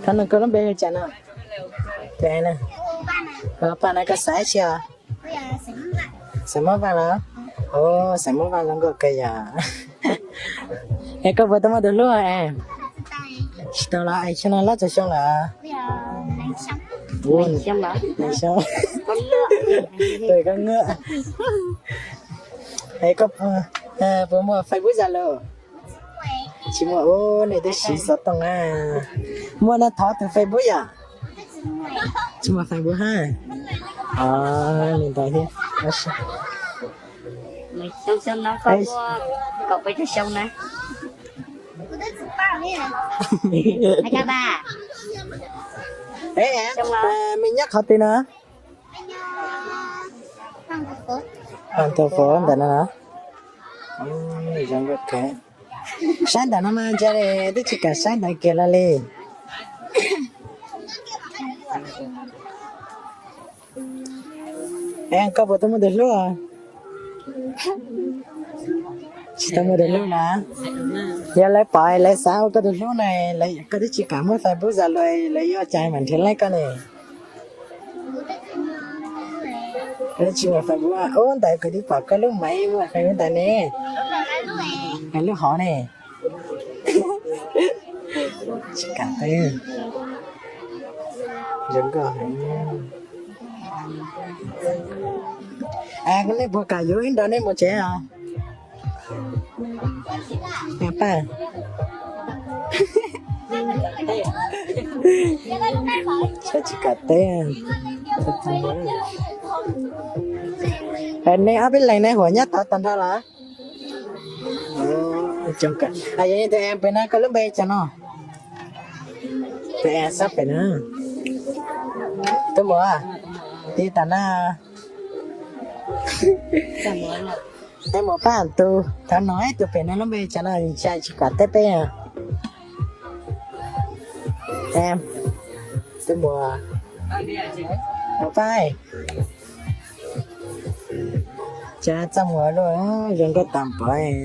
Thov nug koj lub npe hu cas no? Paj na, koj xav tsi os? Xeem Muab Vaj los? Xeem Muab Vaj zoo nkauj kawg yom. Es koj puas tau muaj tus hlub es? Tsis tau los es xyoo no loj tsawg xyoo lawm? Nees xyoo. Koj puas muaj Facebook Zalo? Tsis muaj. Ub, nej twb siv xov tooj na. Muaj no thov tus Facebook yom? Tsis muaj Facebook hab. Li ntawd thiab. Me nyob qhov twg no? Paj Tau Fov ntawm no. Saib ntawm no mas ntsia li, twb tsis kam saib ntawd kiag los li. Es koj puas tau muaj tus hlub? Tsis tau muaj tus hlub na. Yog lawv pom lawv xav ua koj tus hlub na, koj twb tsis kam muaj Facebook Zalo, lawv yuav ua cas mam nrhiav laib koj ne? Tsis muaj Facebook. Ub, ntawd kuv twb pom koj lub Maiv muaj Facebook ntawd ne. Lub hov ne. Tsis kam teb. Zoo nkauj heev. Nej puas kam yuav ib nrog nej mus tsev os? Paj, tsis kam teb. Nej ob peb leeg ne, huam nyob tod tag nrho los? Yog tus em pem no koj lub npe cas no? Tus em sab pem no. Tub Muas, tiv tas na. Tub Muas Paj tus, thov nom ib tug pem no lub npe cas no, tsis kam teb peb. Tub Muas, Muas Paj. Cas txaj muag luaj, zoo nkauj tas npaum.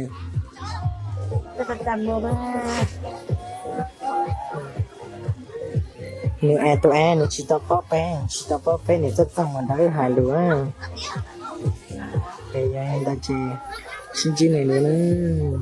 Nws es tus es nws tsis tau paub peb, tsis tau paub peb nws txaj txaj muag nrog wb hais lus. Es yog li ntawd ces sib ntsib nws lus nawb.